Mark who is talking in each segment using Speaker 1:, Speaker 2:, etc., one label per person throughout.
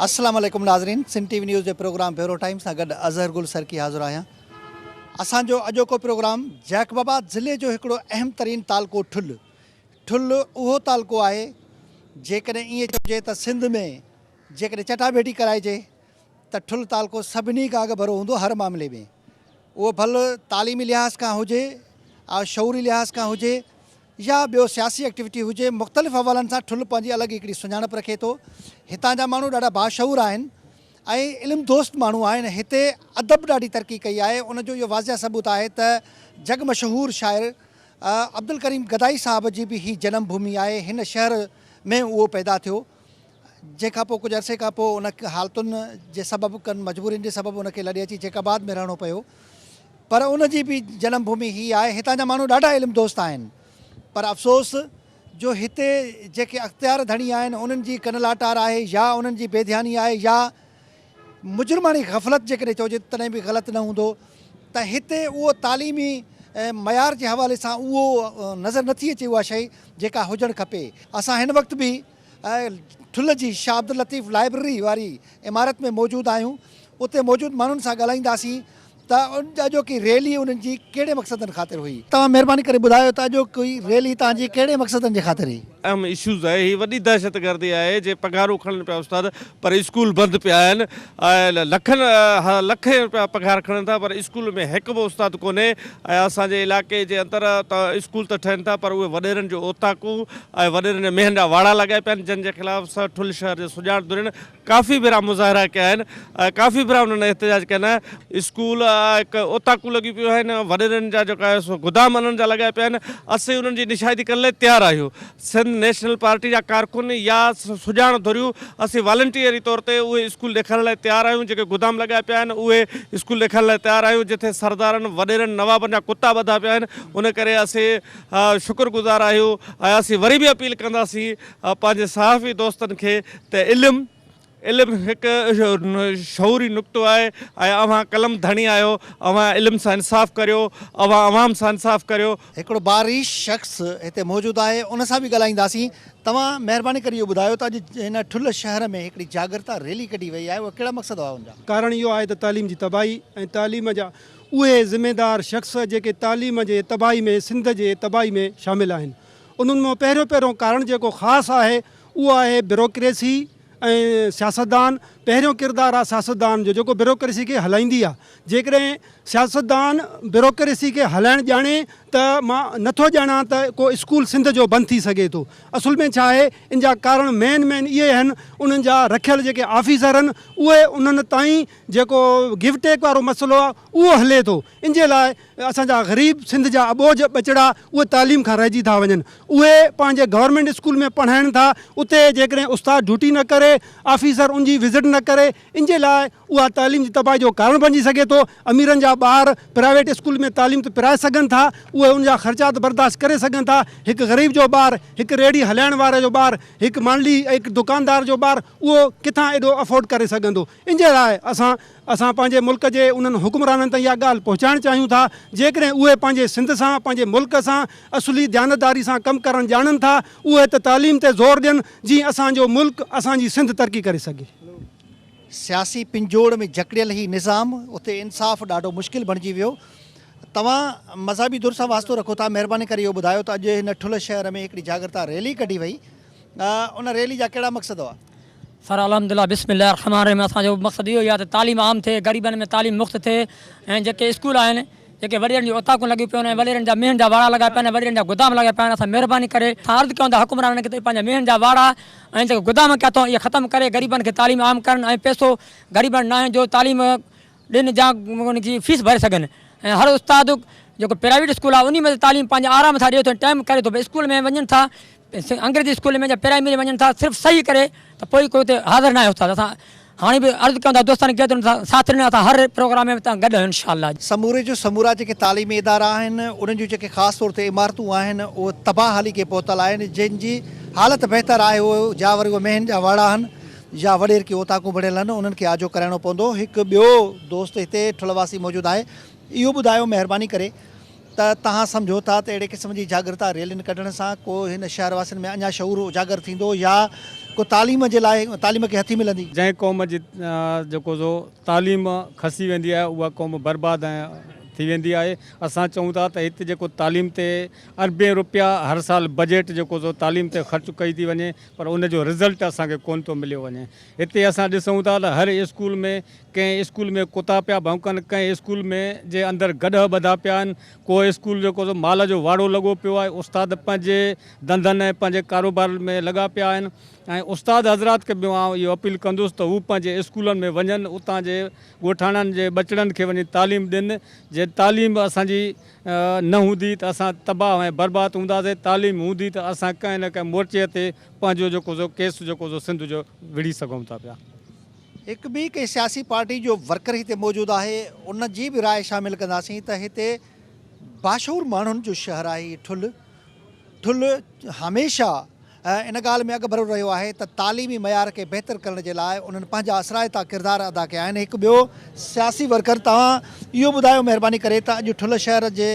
Speaker 1: السلام عليڪم ناظرين سنڌ ٽي وي نيوز جي پروگرام بيورو ٽائيم سان گڏ اظهر گل سرڪي حاضر آهيان اسان جو اڄوڪو پروگرام جيڪب آباد ضلعي جو هڪڙو اهم ترين تعلقو ٺل ٺل اهو تعلقو آهي جيڪڏهن ائين چئجي ته سنڌ ۾ جيڪڏهن چٽاڀيٽي ڪرائجي ته ٺل تعلقو سڀني کان اڳڀرو هوندو هر معاملي ۾ اهو ڀل تعليمي لحاظ کان هجي شعوري لحاظ کان هجي يا ٻيو سياسي ايڪٽيوٽي هجي مختلف حوالن سان ٺل پنهنجي الڳ هڪڙي سڃاڻپ رکي ٿو. هتان جا ماڻهو ڏاڍا باشعور آهن ۽ علم دوست ماڻهو آهن. هتي ادب ڏاڍي ترقي ڪئي آهي ان جو اهو واضح ثبوت آهي ته جڳ مشهور شاعر عبدالڪريم گدائي صاحب جي به هي جنم ڀومي آهي هن شهر ۾ اهو پيدا ٿيو جنهن کان پوء ڪجهه عرصي کان پوء ان حالتن جي سبب ڪن مجبورين جي سبب ان کي لڏي اچي جيڪب آباد ۾ رهڻو پيو. پر ان جي به جنم ڀومي هي آهي، هتان جا ماڻهو ڏاڍا علم دوست آهن پر افسوس جو هتي جيڪي اختيار ڌڻي آهن انهن جي ڪن لاٽار آهي يا انهن جي بي ڌياني آهي يا مجرماڻي غفلت جيڪڏهن چئجي تڏهن به غلط نه هوندو ته هتي اهو تعليمي معيار جي حوالي سان اهو نظر نٿي اچي اها شيء جيڪا هجڻ کپي. اسان هن وقت به ٺل جي شاهه عبداللطيف لائبرري واري عمارت ۾ موجود آهيون اتي موجود ماڻهن سان ڳالهائينداسين ته اڄوڪي ريلي انهن جي ڪهڙي مقصدن خاطر هئي. توهان مهرباني ڪري ٻڌايو ته اڄوڪي ريلي توهان جي ڪهڙي مقصدن جي خاطر هئي.
Speaker 2: اهم اشوز آهي هي وڏي دهشتگردي آهي جي پگهارون کڻن پيا استاد پر اسڪول بند پيا آهن ۽ لکن لکين روپيا پگهار کڻن ٿا پر اسڪول ۾ هڪ به استاد ڪونهي ۽ اسان جي علائقي جي اندر ته اسڪول ته ٺهن ٿا پر اهي وڏيرن جو اوطاقون ۽ وڏيرن جا مينهن جا واڙا لڳايا پيا آهن جن جي خلاف سر ٺل شهر جي سڄاڻ ڌرين ڪافي ڀيرا مظاهرا ڪيا آهن ۽ ڪافي ڀيرا انهن احتجاج ڪيا آهن اسڪول هڪ اوطاقون لڳيون پيون آهن وڏيرن جا جيڪا آهي سو گدام انهن جا لڳايا پيا آهن اسين انهن جي نشاهدي ڪرڻ لاء تيار آهيون سنڌ نيشنل پارٽي جا ڪارڪن يا سڄاڻ ڌريون اسين والنٽيئري طور تي اهي اسڪول ڏيکارڻ لاء تيار آهيون جيڪي گدام لڳايا پيا آهن اهي اسڪول ڏيکارڻ لاء تيار آهيون جتي سردارن وڏيرن نوابن جا ڪتا ٻڌا پيا آهن ان ڪري اسين شڪر گذار آهيون ۽ اسين وري به اپيل ڪنداسين پنهنجي صحافي دوستن کي ته علم علم هڪ شعوري نقطو آهي ۽ اوهان قلم ڌڻي آهيو اوهان علم سان انصاف ڪريو اوهان عوام سان انصاف ڪريو.
Speaker 1: هڪڙو باريش شخص هتي موجود آهي ان سان به ڳالهائينداسين توهان مهرباني ڪري اهو ٻڌايو ته اڄ هن ٺل شهر ۾ هڪڙي جاڳرتا ريلي ڪڍي وئي آهي اهو ڪهڙا مقصد هئا ان جا؟
Speaker 3: ڪارڻ اهو آهي ته تعليم جي تباهي ۽ تعليم جا اهي ذميدار شخص جيڪي تعليم جي تباهي ۾ سنڌ جي تباهي ۾ شامل آهن انهن مان پهريون پهريون ڪارڻ جيڪو خاص آهي اهو آهي بيروڪريسي ۽ سياستدان پهريون ڪردار آهي سياستدان جو جيڪو بيروڪريسي کي هلائيندي آهي جيڪڏهن سياستدان بيروڪريسي کي هلائڻ ڄاڻي ته مان نٿو ڄاڻان ته ڪو اسڪول سنڌ جو بند ٿي سگهي ٿو اصل ۾ ڇا آهي ان جا ڪارڻ مين مين اهي آهن انهن جا رکيل جيڪي آفيسر آهن اهي انهن تائين جيڪو گيو ٽيڪ وارو مسئلو آهي اهو هلي ٿو ان جي لاء اسان جا غريب سنڌ جا اٻوجهه ٻچڙا اهي تعليم کان رهجي ٿا وڃن اهي پنهنجي گورنمينٽ اسڪول ۾ پڙهائن ٿا اتي جيڪڏهن استاد ڊيوٽي نه ڪري آفيسر ان جي وزٽ نه ڪري ان جي لاء اها تعليم جي تباهي جو ڪارڻ بڻجي سگهي ٿو اميرن جا ٻار پرائيويٽ اسڪول ۾ تعليم ته پرائي سگهن ٿا اهي ان جا خرچات برداشت ڪري سگهن ٿا هڪ غريب جو ٻار هڪ ريڙهي هلائڻ واري جو ٻار هڪ مانڊلي هڪ دڪاندار جو ٻار اهو ڪٿان ايڏو افورڊ ڪري سگهندو ان جي لاء اسان اسان پنهنجي ملڪ جي انهن حڪمرانن تائين اها ڳالهه پهچائڻ چاهيون ٿا جيڪڏهن اهي پنهنجي سنڌ سان پنهنجي ملڪ سان اصلي ديانتداري سان ڪم ڪرڻ ڄاڻن ٿا اهي ته تعليم تي زور ڏين جيئن اسان جو ملڪ اسان جي سنڌ ترقي ڪري سگهي.
Speaker 1: سياسي پنجوڙ ۾ جڪڙيل هي نظام اتي انصاف ڏاڍو مشڪل بڻجي ويو. توهان مذهبي ڌر سان واسطو رکو ٿا مهرباني ڪري اهو ٻڌايو ته اڄ هن ٺلهه شهر ۾ هڪڙي جاڳرتا ريلي ڪڍي وئي ان ريلي جا ڪهڙا مقصد هئا؟
Speaker 4: سر الحمدلله بسم الله الرحمٰن الرحيم اسان جو مقصد اهو ئي آهي ته تعليم عام ٿئي غريبن ۾ تعليم مفت ٿئي ۽ جيڪي اسڪول آهن جيڪي وڏيرن جون اوطاقون لڳيون پيون آهن ۽ وڏيرن جا مينهن جا واڙا لڳا پيا آهن ۽ وڏيرن جا گدام لڳا پيا آهن اسان مهرباني ڪري اسان عرض ڪيون ٿا حڪمرانن کي ته اهي پنهنجا مينهن جا واڙا ۽ جيڪي گدام ڪيا اٿئون اهي ختم ڪري غريبن کي تعليم عام ڪرن ۽ پئسو غريبن ناهي جو تعليم ڏين جا ان جي فيس ڀري سگهن ۽ هر استاد جيڪو پرائيويٽ اسڪول آهي انهي ۾ تعليم پنهنجي آرام سان ڏئي ٿو ٽائيم ڪري ٿو اسڪول ۾ وڃن ٿا انگريزي اسڪول ۾ يا پرائمري ۾ وڃن ٿا صرف صحيح ڪري ته پوء ڪو اتي حاضر ناهي استاد اسان هاڻي به عرض ڪيون ٿا دوستن کي ته ساٿ ڏنو اسان هر پروگرام ۾ تان گڏ آهيون انشاء الله.
Speaker 1: سموري جو سمورا جيڪي تعليمي ادارا آهن انهن جون جيڪي خاص طور تي عمارتون آهن اهي تباهه حالي کي پهتل آهن جن جي حالت بهتر آهي اهي جا وري اهي مينهن جا واڙا آهن يا وڏيرڪي اوطاقون بڻيل آهن انهن کي آجو ڪرائڻو پوندو. هڪ ٻيو دوست هتي ٺل واسي موجود آهي اهو ٻڌايو مهرباني ڪري ته توهان سمجهو ٿا ته اهڙي قسم جي جاڳرتا ريلين ڪڍڻ سان ڪو هن شهر واسين ۾ اڃا شعور اجاگر ٿيندو يا ڪو تعليم جي لاء تعليم کي هٿي ملندي؟
Speaker 5: جنهن قوم جي جيڪو سو تعليم کسي ويندي آهي اها قوم برباد ٿي ويندي آهي. اسان چئون ٿا ته هت جيڪو تعليم تي اربين روپيا هر سال بجيٽ جيڪو سو تعليم تي خرچ ڪئي ٿي وڃي پر ان جو رزلٽ اسان کي ڪونه ٿو مليو وڃي. هتي اسان ڏسون ٿا ته هر اسڪول ۾ ڪنهن اسڪول ۾ ڪتا پيا ڀونڪن، ڪنهن اسڪول ۾ جي اندر گڏهه ٻڌا پيا آهن، ڪو اسڪول جيڪو سو مال جو واڙو لڳو پيو آهي، استاد پنهنجي ڌنڌن ۽ پنهنجي ڪاروبار ۾ لڳا پيا آهن ۽ استاد حضرات کي به آئون اهو اپيل ڪندس ته هو پنهنجي اسڪولن ۾ وڃن اتان جي ڳوٺاڻن جي ٻچڙن کي وڃي تعليم ڏين، جي تعليم اسان جي نه هوندي ته اسان تباهه ۽ برباد هونداسين، تعليم هوندي ته اسان ڪنهن نه ڪنهن مورچي تي پنهنجو جيڪو سو ڪيس جيڪو سو سنڌ جو وڙهي سگهون ٿا پيا.
Speaker 1: هڪ ٻي ڪنهن سياسي پارٽي جو ورڪر هتي موجود آهي ان جي به راء شامل ڪنداسين ته هتي باشعور ماڻهن جو شهر آهي هي ٺلهه ٺلهه هميشه ان ڳالهه ۾ اڳڀرو رهيو آهي ته تعليمي معيار کي بهتر ڪرڻ جي لاء انهن پنهنجا اثرائتا ڪردار ادا ڪيا آهن هڪ ٻيو سياسي ورڪر توهان اهو ٻڌايو مهرباني ڪري ته اڄ ٺلهه شهر جي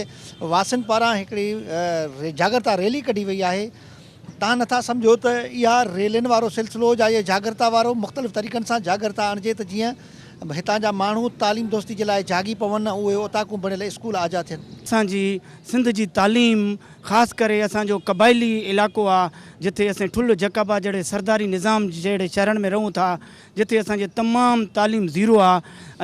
Speaker 1: واسين پاران هڪڙي جاڳرتا ريلي ڪڍي وئي آهي توهان نٿا سمجهو ته اها ريلين وارو سلسلو يا اهي جاڳرتا وارو مختلف طريقن سان جاڳرتا آڻجي ته جيئن هتان جا ماڻهو تعليم دوستي جي لاء جاڳي پون ۽ اهي اوطاقون بڻيل اسڪول آجا ٿين.
Speaker 6: اسان جي سنڌ جي تعليم خاص ڪري اسان جو قبائلي علائقو آ جتي اسين ٺلهه جيڪب آ جهڙي سرداري نظام جهڙي شهرن ۾ رهون ٿا جتي اسان جي تمام تعليم زيرو آ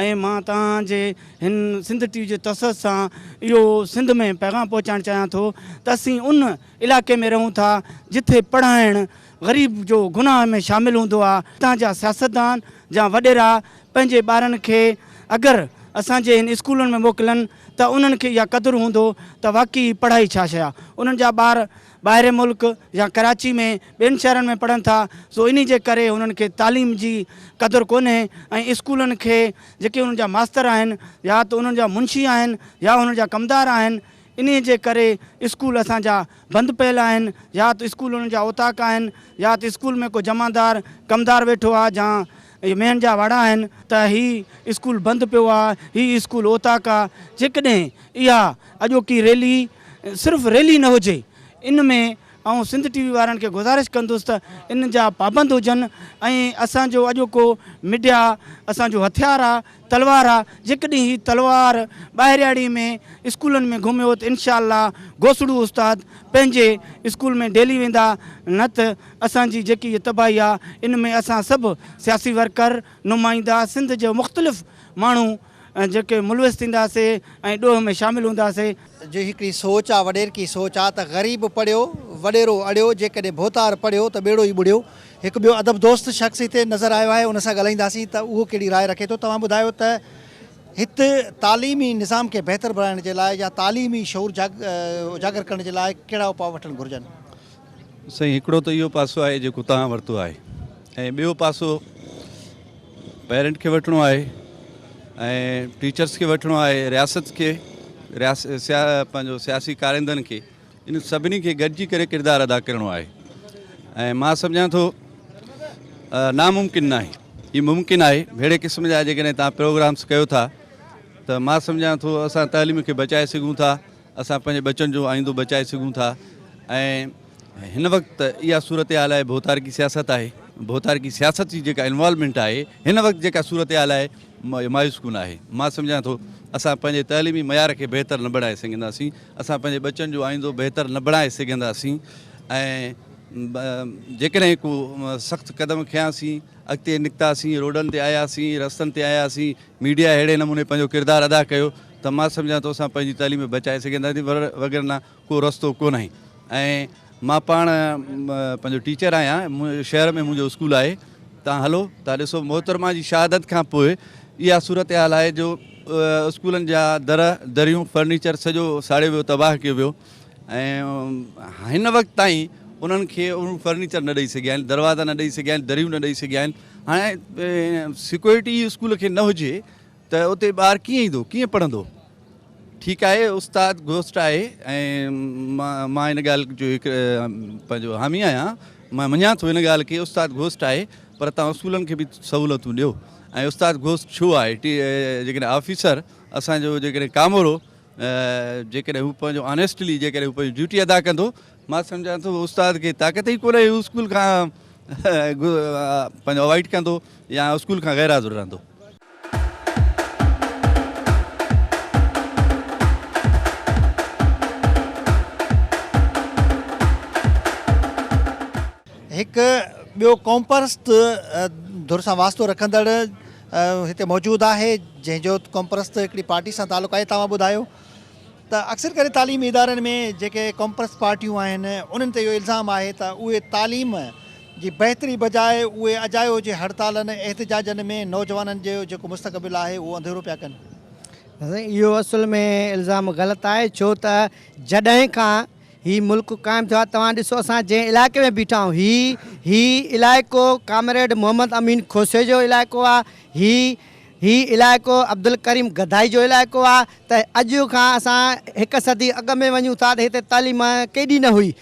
Speaker 6: ۽ مان توهان جي هن سنڌ ٽي وي جي توسط سان اهو سنڌ ۾ پيغام پهچائڻ چاهيان ٿو ته اسين ان علائقي ۾ رهون ٿا جٿي پڙهائڻ غريب جو گناهه ۾ شامل هوندو آ هتان جا سياستدان جا وڏيرا پنهنجي ٻارن کي اگر اسان جي هن اسڪولن ۾ موڪلن ته انهن کي اها قدر هوندو ته واقعي پڙهائي ڇا شي آ انهن جا ٻار ٻاهرين ملڪ يا ڪراچي ۾ ٻين شهرن ۾ پڙهن ٿا سو انهي جي ڪري انهن کي تعليم جي قدر ڪونهي ۽ اسڪولن کي جيڪي انهن جا ماستر آهن يا ته انهن جا منشي آهن يا انهن جا ڪمدار آهن انهيء جي ڪري اسڪول اسان جا بند پيل آهن، يا ته اسڪول انهن جا اوطاق آهن، يا ته اسڪول ۾ ڪو جمعدار، ڪمدار ويٺو آ جا اهي مينهن جا واڙا آهن ته هي اسڪول بند پيو آ، هي اسڪول اوطاق آ، جيڪڏهن اها اڄوڪي ريلي صرف ريلي نه هجي ان ۾ آئون سنڌ ٽي وي وارن کي گذارش ڪندس ته ان جا پابند هجن ۽ اسان جو اڄوڪو ميڊيا اسان جو هٿيار آ، تلوار آ، جيڪڏهن هي تلوار ٻاهرياڙي ۾ اسڪولن ۾ گهميو ته انشاء الله گوسڙو استاد پنهنجي اسڪول ۾ ڊيلي ويندا نه ته اسان جي جيڪي هي تباهي آ ان ۾ اسان سڀ سياسي ورڪر، نمائندا، سنڌ جي مختلف ماڻهو جيڪي ملوث ٿينداسي ۽ ڏوهه ۾ شامل هونداسي.
Speaker 1: جي هڪڙي سوچ آ وڏيرڪي سوچ آ ته غريب پڙهيو وڏيرو اڙيو جيڪڏهن ڀوتار پڙهيو ته ٻيڙو ئي ٻڙيو. هڪ ٻيو ادب دوست شخص هتي نظر آيو آهي ان سان ڳالهائينداسين ته اهو ڪهڙي راء رکي ٿو توهان ٻڌايو ته هت تعليمي نظام کي بهتر بڻائڻ جي لاء يا تعليمي شعور اجاگر ڪرڻ جي لاء ڪهڙا اپاء وٺڻ گهرجن؟
Speaker 7: سائين هڪڙو ته اهو پاسو آهي جيڪو توهان ورتو آهي ۽ ٻيو پاسو پيرنٽ کي وٺڻو آهي ۽ ٽيچرس کي وٺڻو آهي رياست کي پنهنجو سياسي ڪارندن کي ان سڀني کي گڏجي ڪري ڪردار ادا ڪرڻو آهي ۽ مان سمجهان ٿو ناممڪن ناهي هي ممڪن آهي اهڙي قسم جا جيڪڏهن تان پروگرامس ڪيو ٿا ته مان سمجهان ٿو اسان تعليم کي بچائي سگهون ٿا اسان پنهنجي ٻچن جو آئيندو بچائي سگهون ٿا ۽ هن وقت اها صورتحال آهي ڀوتارڪي سياست آهي ڀوتارڪي سياست جي جيڪا انوالومينٽ آهي هن وقت جيڪا صورتحال آهي مايوس ڪن آهي مان سمجهان ٿو اسان پنهنجي تعليمي معيار کي بهتر نه بڻائي سگهنداسين اسان پنهنجي ٻچن جو آئيندو بهتر نه بڻائي سگهنداسين ۽ جيڪڏهن ڪو سخت قدم کنياسين اڳتي نڪتاسين روڊن تي آياسين رستن تي آياسين ميڊيا اهڙي نموني پنهنجو ڪردار ادا ڪيو ته مان سمجهان ٿو اسان پنهنجي تعليم بچائي سگهنداسين وگرنه ڪو رستو ڪونهي ۽ مان پاڻ پنهنجو ٽيچر آهيان شهر ۾ منهنجو اسڪول آهي تان هلو تان ڏسو محترمه جي شهادت کان پوء اها صورتحال آهي جو اسڪولن جا در دريون فرنيچر سڄو ساڙيو ويو تباهه ڪيو ويو ۽ هن وقت تائين انهن کي اهو فرنيچر نه ڏئي سگهيا آهن دروازا نه ڏئي سگهيا آهن دريون نه ڏئي سگهيا آهن هاڻي سيڪيورٽي اسڪول کي نه هجي ته اتي ٻار ڪيئن ايندو ڪيئن پڙهندو ٺيڪ آهي استاد گهوسٽ آهي ۽ مان ان ڳالهه جو هڪ پنهنجو حامي آهيان مان مڃان ٿو ان ڳالهه کي استاد گهوسٽ آهي پر توهان اسڪولن کي به سهولتون ڏيو ۽ استاد گهوسٽ ڇو آهي جيڪڏهن آفيسر اسانجو جيڪڏهن ڪامورو جيڪڏهن هو پنهنجو آنيسٽلي جيڪڏهن هو پنهنجي ڊيوٽي ادا ڪندو مان سمجهان ٿو استاد کي طاقت ئي ڪونهي هو اسڪول کان پنهنجو اوائڊ ڪندو يا اسڪول کان غير حاضر رهندو.
Speaker 1: هڪ ٻيو قومپرست ڌر سان واسطو رکندڙ هتي موجود آهي جنهن جو قومپرست هڪڙي پارٽي سان تعلق آهي توهان ٻڌايو ته اڪثر ڪري تعليمي ادارن ۾ جيڪي قومپرست پارٽيون آهن انهن تي اهو الزام آهي ته اهي تعليم جي بهتري بجاء اهي اجايو جي هڙتالن احتجاجن ۾ نوجوانن جو جيڪو مستقبل آهي اهو انڌيرو پيا ڪن.
Speaker 8: سائين اهو اصل ۾ الزام غلط آهي ڇو ته جڏهن کان هي ملڪ قائم ٿيو آهي توهان ڏسو اسان جنهن علائقي ۾ بيٺا آهيون هي هي علائقو ڪامريڊ محمد امين کوسي جو علائقو آهي هي هي علائقو عبدالڪريم گدائي جو علائقو آهي ته اڄ کان اسان هڪ صدي اڳ ۾ وڃون ٿا ته هتي تعليم ڪيڏي نه هئي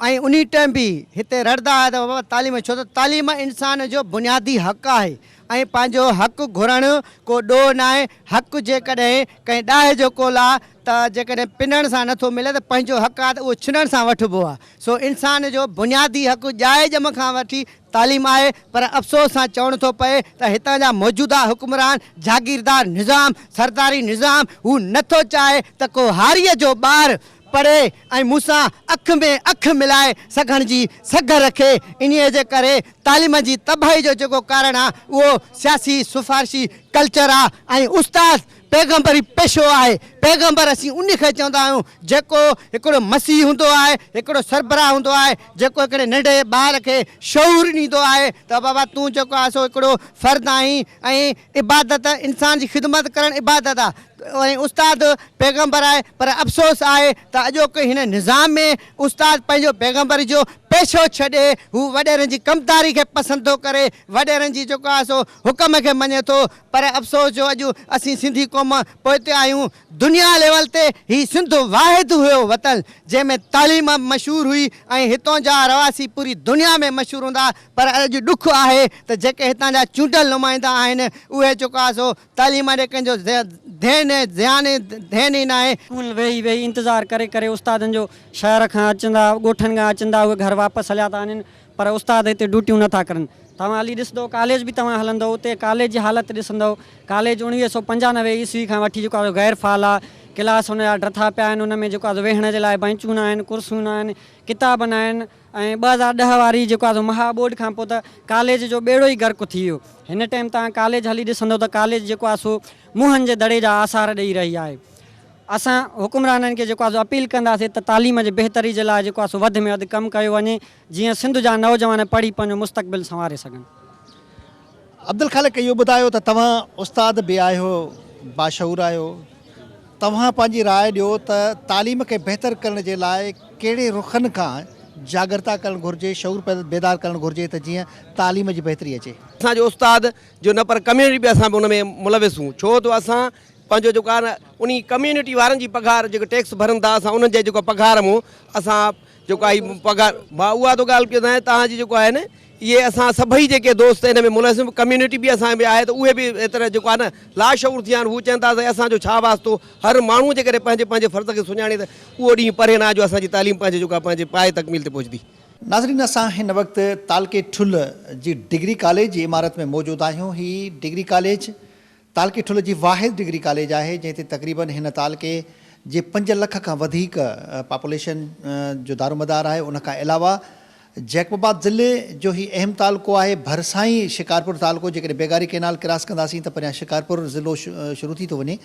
Speaker 8: ۽ انهي ٽائيم به هتي رڙدا هيا ته بابا تعليم ڇو ته تعليم انسان جو بنيادي حق آهي ۽ پنهنجو حق گهرڻ ڪو ڏوهه ناهي حق جيڪڏهن ڪنهن ڏاهي جو قول آهي ته جيڪڏهن پنڻ سان نٿو ملي ته پنهنجو حق آهي ته اهو ڇنڻ سان وٺبو آهي سو انسان جو بنيادي حق ڄائي ڄم کان وٺي تعليم آهي پر افسوس سان چوڻ ٿو پئي ته هتان جا موجوده حڪمران جاگيردار نظام سرداري نظام هو نٿو چاهي ته ڪو هاريء جو ٻار پڙهي ۽ مون سان اک ۾ اک ملائي سگهڻ جي سگهه رکي انهيء جي ڪري تعليم جي تباهي جو جيڪو ڪارڻ آهي اهو سياسي سفارشي ڪلچر آهي ۽ استاد پيغمبري پيشو آهي. پيغمبر اسين ان کي چوندا آهيون جيڪو هڪڙو مسيح هوندو آهي، هڪڙو سربراهه هوندو آهي، جيڪو هڪڙي ننڍي ٻار کي شعور ڏيندو آهي ته بابا تون جيڪو آهي سو هڪڙو فرد آهين ۽ عبادت انسان جي خدمت ڪرڻ عبادت آهي ۽ استاد پيغمبر آهي پر افسوس آهي ته اڄوڪي هن نظام ۾ استاد پنهنجو پيغمبري جو پيشو ڇڏي هو وڏيرن جي ڪمداري کي پسند ٿو ڪري، وڏيرن جي جيڪو آهي سو حڪم کي مڃي ٿو. پر افسوس جو اڄ اسين سنڌي قوم پوئتي آهيون، دنيا ليول تي هي سنڌ واحد هيو وطن جنهن ۾ تعليم مشهور هئي ۽ هتون جا رهواسي پوري دنيا ۾ مشهور هوندا پر اڄ ڏک آهي ته جيڪي هتان جا چونڊيل نمائندا آهن اهي جيڪو آهي سو تعليم ڏي ڪنهن جو ڌين ڌيان ڌين ئي ناهي.
Speaker 6: اسڪول ويهي ويهي انتظار ڪري ڪري استادن جو شهر کان اچندا ڳوٺن کان اچندا اهي گهر واپس هليا ٿا وڃن پر استاد هتي ڊيوٽيون نه ٿا ڪرن. توهان هلي ڏسندو ڪاليج به توهان هلندو اتي ڪاليج جي حالت ڏسندو. ڪاليج 1995 عيسوي کان وٺي جيڪو آهي سو غير فعال آهي. ڪلاس ان جا ڊٿا پيا آهن ان ۾ جيڪو آهي سو ويهڻ جي لاء بئنچون نه آهن ڪرسيون نه آهن ڪتاب نه آهن ۽ 2010 واري جيڪو آهي سو مها ٻوڏ کان پوء ته ڪاليج جو ٻيڙو ئي غرق ٿي ويو. هن ٽائيم توهان ڪاليج هلي ڏسندو ته ڪاليج جيڪو آهي سو موهن جي دڙي جا آثار ڏئي رهي آهي. اسان حڪمرانن کي جيڪو آهي سو اپيل ڪنداسين ته تعليم جي بهتري جي لاء جيڪو آهي سو وڌ ۾ وڌ ڪم ڪيو وڃي جيئن سنڌ جا نوجوان پڙهي پنهنجو مستقبل سنواري سگهن.
Speaker 1: عبدالخالق اهو ٻڌايو ته توهان استاد به آهيو باشعور آهيو توهان پنهنجي راء ڏيو ته تعليم کي بهتر ڪرڻ جي لاء ڪهڙي رخن کان جاڳرتا ڪرڻ گهرجي شعور بيدار ڪرڻ گهرجي ته جيئن تعليم جي بهتري اچي.
Speaker 9: اسان جو استاد جو نه پر ڪميونٽي به اسان به ان ۾ ملوث هون ڇو ته اسان پنهنجو جيڪو آهي نه انهي ڪميونٽي وارن جي پگهار جيڪو ٽيڪس ڀرن ٿا اسان انهن جي جيڪو پگهار مون اسان جيڪو آهي پگهار مان اها ٿو ڳالهه ڪيان توهان جي جيڪو آهي نه اهي اسان سڀئي جيڪي دوست ان ۾ ملوث ڪميونٽي به اسان ۾ آهي ته اهي به ايترا جيڪو آهي نه لاشعور ٿي ويا آهن هو چون ٿا سائين اسان جو ڇا واسطو هر ماڻهو جيڪڏهن پنهنجي پنهنجي فرض کي سڃاڻي ته اهو ڏينهن پري نه آهي جو اسان جي تعليم پنهنجي جيڪو آهي پنهنجي پائي تڪميل تي پهچندي.
Speaker 1: ناظرين اسان هن وقت تعلقي ٺلهه جي ڊگري ڪاليج جي عمارت ۾ موجود آهيون هي ڊگري ڪاليج تعلقي ٺلهه جي واحد ڊگري ڪاليج آهي جنهن تي تقريبن هن تعلقي جي پنج لک کان وڌيڪ پاپوليشن جو دارومدار آهي ان کان علاوه جيڪب آباد ضلعي جو هي اهم تعلقو آهي ڀرسان ئي شڪارپور تعلقو جيڪڏهن بيگاري ڪئنال ڪراس ڪنداسين ته پريان شڪارپور ضلعو شروع ٿي ٿو وڃي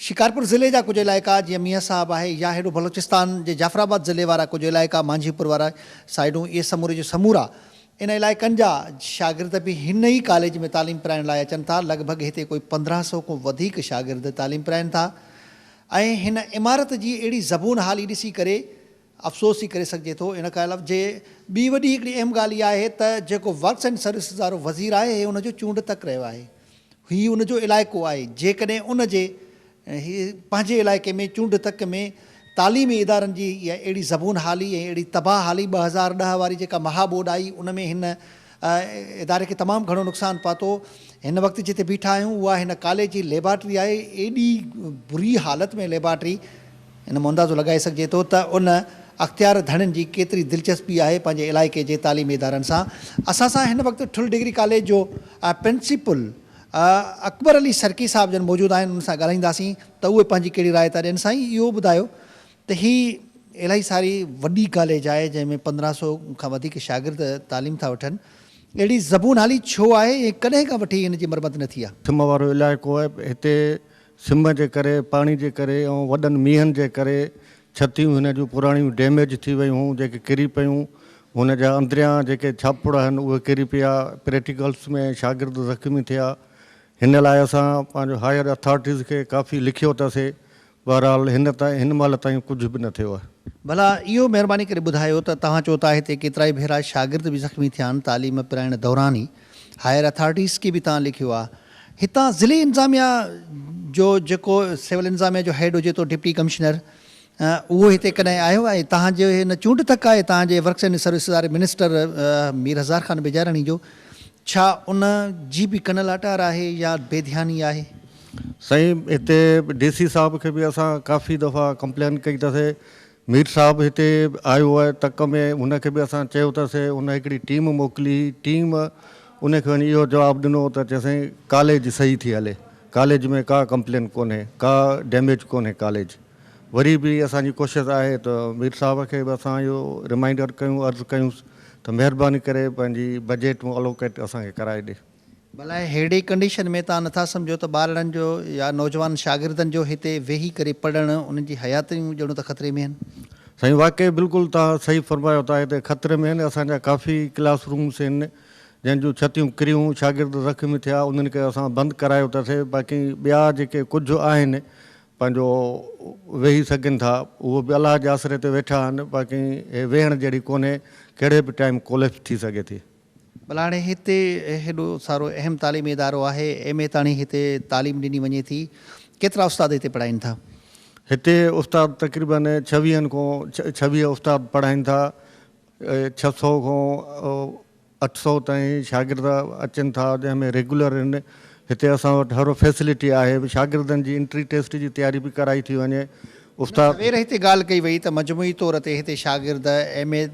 Speaker 1: شڪارپور ضلعي جا ڪجهه علائقا جيئن ميان صاحب آهي يا هيڏو بلوچستان جي جعفر آباد ضلعي وارا ڪجهه علائقا مانجهي پور وارا سائيڊون اهي سموري جو سمورا ان علائقن جا شاگرد به هن ئي ڪاليج ۾ تعليم پرائڻ لاء اچن ٿا. لڳ ڀڳ هتي ڪوئي 15 سئو کان وڌيڪ شاگرد تعليم پرائين ٿا ۽ هن عمارت جي اهڙي زبون حالي ڏسي ڪري افسوس ئي ڪري سگهجي ٿو. ان کان علاوه جي ٻي وڏي هڪڙي اهم ڳالهه اها آهي ته جيڪو ورڪس اينڊ سروسز وارو وزير آهي هي ان جو چونڊ تڪ رهيو آهي. هي ان جو علائقو آهي. جيڪڏهن ان جي هي پنهنجي علائقي ۾ چونڊ تڪ ۾ تعليمي ادارن جي اها اهڙي زبون حالي ۽ اهڙي تباهه حالي 2010 واري جيڪا مها ٻوڏ آئي ان ۾ هن اداري کي تمام گهڻو نقصان پاتو. هن وقت جتي بيٺا آهيون اها هن ڪاليج جي ليبارٽري آهي ايڏي بري حالت ۾ ليبارٽري ان مان اندازو لڳائي سگهجي ٿو ته ان اختيار ڌڻين جي ڪيتري دلچسپي آهي پنهنجي علائقي جي تعليمي ادارن سان. اسان سان هن وقت ٺل ڊگري ڪاليج جو پرنسپل اڪبر علي سرڪي صاحب جن موجود آهن انهن سان ڳالهائينداسين ته اهي پنهنجي ڪهڙي راء ٿا ڏين. سائين اهو ٻڌايو ته هي الاهي ساري وڏي ڪاليج آهي جنهن ۾ 15 سو کان وڌيڪ شاگرد تعليم ٿا وٺن اهڙي زبون حالي ڇو آهي ۽ ڪڏهن کان وٺي هن جي مرمت نه ٿي آهي؟
Speaker 10: سم وارو علائقو آهي هتي سم جي ڪري پاڻي جي ڪري ۽ وڏن مينهن جي ڪري ڇتيون هن جون پراڻيون ڊيميج ٿي ويون هون جيڪي ڪري پيون هن جا اندريان جيڪي ڇاپڙ آهن اهي ڪري پيا پريٽيڪلس ۾ شاگرد زخمي ٿيا هن لاء اسان پنهنجو هائير اٿارٽيز کي ڪافي لکيو ته سي بهرحال هن تائين هن مهل تائين ڪجهه به نه ٿيو آهي.
Speaker 1: ڀلا اهو مهرباني ڪري ٻڌايو ته توهان چئو ٿا هتي ڪيترائي ڀيرا شاگرد به زخمي ٿيا آهن تعليم پرائڻ دوران ئي هائير اٿارٽيز کي به توهان لکيو آهي هتان ضلعي انتظاميا جو جيڪو سول انتظاميا جو هيڊ هجي ٿو ڊپٽي ڪمشنر اهو هتي ڪڏهن آيو آهي توهان جي هن چونڊ تڪ آهي توهان جي ورڪس اينڊ سروسز واري منسٽر مير هزار خان بجاراڻي جو ڇا ان جي به ڪن لاٽار آهي يا بي ڌياني آهي؟
Speaker 10: سائين هتي ڊي سي صاحب کي به اسان ڪافي دفعا ڪمپلين ڪئي اٿسي مير صاحب هتي آيو آهي تڪ ۾ هن کي به اسان چيو اٿسي هن هڪڙي ٽيم موڪلي ٽيم ان کي وڃي اهو جواب ڏنو ته چي سائين ڪاليج صحيح ٿي هلي ڪاليج ۾ ڪا ڪمپلين ڪونهي ڪا ڊيميج ڪونهي ڪاليج وري به اسان جي ڪوشش آهي ته مير صاحب کي به اسان اهو ريمائنڊر ڪيون عرض ڪيونس ته مهرباني ڪري پنهنجي بجيٽ ۾ الوڪيٽ اسان کي ڪرائي ڏي.
Speaker 1: ڀلا ههڙي ڪنڊيشن ۾ توهان نٿا سمجهو ته ٻارڙن جو يا نوجوان شاگردن جو هتي ويهي ڪري پڙهڻ انهن جي حياتيون ڄڻو ته خطري ۾ آهن.
Speaker 10: سائين واقعي بلڪل توهان صحيح فرمايو ٿا هتي خطري ۾ آهن اسان جا ڪافي ڪلاس رومس آهن جنهن جون ڇتيون ڪريون شاگرد زخمي ٿيا انهن کي اسان بند ڪرايو اٿس باقي ٻيا جيڪي ڪجهه آهن پنهنجو ويهي سگهن ٿا اهو به الله جي آسري تي ويٺا آهن باقي هي ويهڻ جهڙي ڪونهي ڪهڙي به ٽائيم ڪوليپس ٿي سگهي ٿي.
Speaker 1: ڀلا هاڻي هتي هيڏو سارو اهم تعليمي ادارو آهي، ايم اي تاڻي هتي تعليم ڏني وڃي ٿي، ڪيترا استاد هتي پڙهائين ٿا؟
Speaker 10: هتي استاد تقريبن ڇويهن کان 26 استاد پڙهائين ٿا، 600 کان 800 تائين شاگرد اچن ٿا جنهن ۾ ريگيولر آهن، هتي اسان وٽ هر فيسلٽي آهي، شاگردن جي انٽري ٽيسٽ جي تياري به ڪرائي ٿي وڃي، استاد.
Speaker 1: سوير هتي ڳالهه ڪئي وئي ته مجموعي طور تي هتي شاگرد ايم اي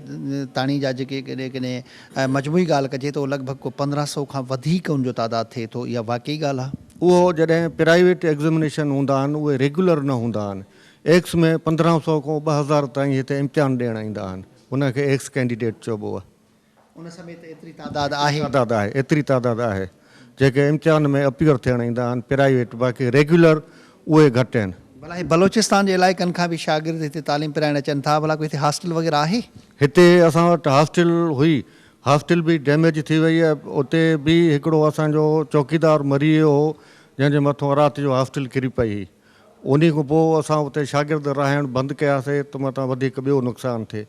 Speaker 1: تاڻي جا جيڪي ڪڏهن ڪڏهن مجموعي ڳالهه ڪجي ته اهو لڳ ڀڳ ڪو 15 سئو کان وڌيڪ ان جو تعداد ٿئي ٿو اها واقعي ڳالهه آهي؟
Speaker 10: اهو جڏهن پرائيويٽ ايگزمنيشن هوندا آهن اهي ريگيولر نه هوندا آهن ايڪس ۾ 15 سئو کان 2000 تائين هتي امتحان ڏيڻ ايندا آهن ان کي ايڪس ڪينڊيڊيٽ چئبو آهي.
Speaker 1: ان سميت ايتري تعداد آهي.
Speaker 10: تعداد آهي ايتري تعداد آهي جيڪي امتحان ۾ اپيئر ٿيڻ ايندا آهن پرائيويٽ باقي ريگيولر اهي گهٽ آهن.
Speaker 1: ڀلا هي بلوچستان جي علائقن کان به شاگرد هتي تعليم پرائڻ اچن ٿا ڀلا ڪو هتي هاسٽل وغيره آهي؟
Speaker 10: هتي اسان وٽ هاسٽل هئي هاسٽل به ڊيميج ٿي وئي آهي اتي به هڪڙو اسان جو چوڪيدار مري ويو هو جنهن جي مٿون رات جو هاسٽل ڪري پئي هئي انهي کان پوء اسان اتي شاگرد رهائڻ بند ڪياسي ته متان وڌيڪ ٻيو نقصان ٿئي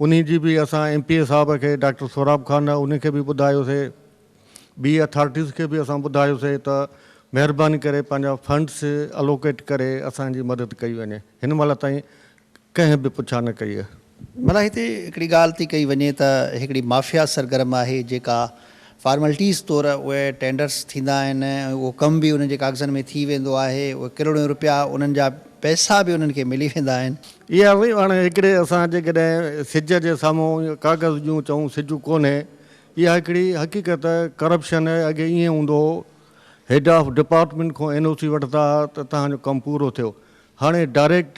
Speaker 10: انهي جي به اسان ايم پي اي صاحب کي ڊاڪٽر سهراب خان انهي کي به ٻڌايوسي ٻي اٿارٽيز کي به اسان ٻڌايوسي ته مهرباني ڪري پنهنجا فنڊس الوڪيٽ ڪري اسان جي مدد ڪئي وڃي هن مهل تائين ڪنهن به پڇا نه ڪئي آهي.
Speaker 1: ڀلا هتي هڪڙي ڳالهه ٿي ڪئي وڃي ته هڪڙي مافيا سرگرم آهي جيڪا فارملٽيز طور اهي ٽينڊرس ٿيندا آهن ۽ اهو ڪم به انهن جي ڪاغذن ۾ ٿي ويندو آهي اهي ڪروڙين روپيا انهن جا پئسا به انهن کي ملي ويندا آهن.
Speaker 10: اها سائين هاڻي هڪڙي اسان جيڪڏهن سج جي سامهون ڪاغذ ڏيون چئون سج ڪونهي اها هڪڙي حقيقت ڪرپشن اڳي ائين هوندو هو هيڊ آف ڊپارٽمينٽ کان اين او سي وٺندا ها ته توهان جو ڪم پورو ٿيو هاڻي ڊائريڪٽ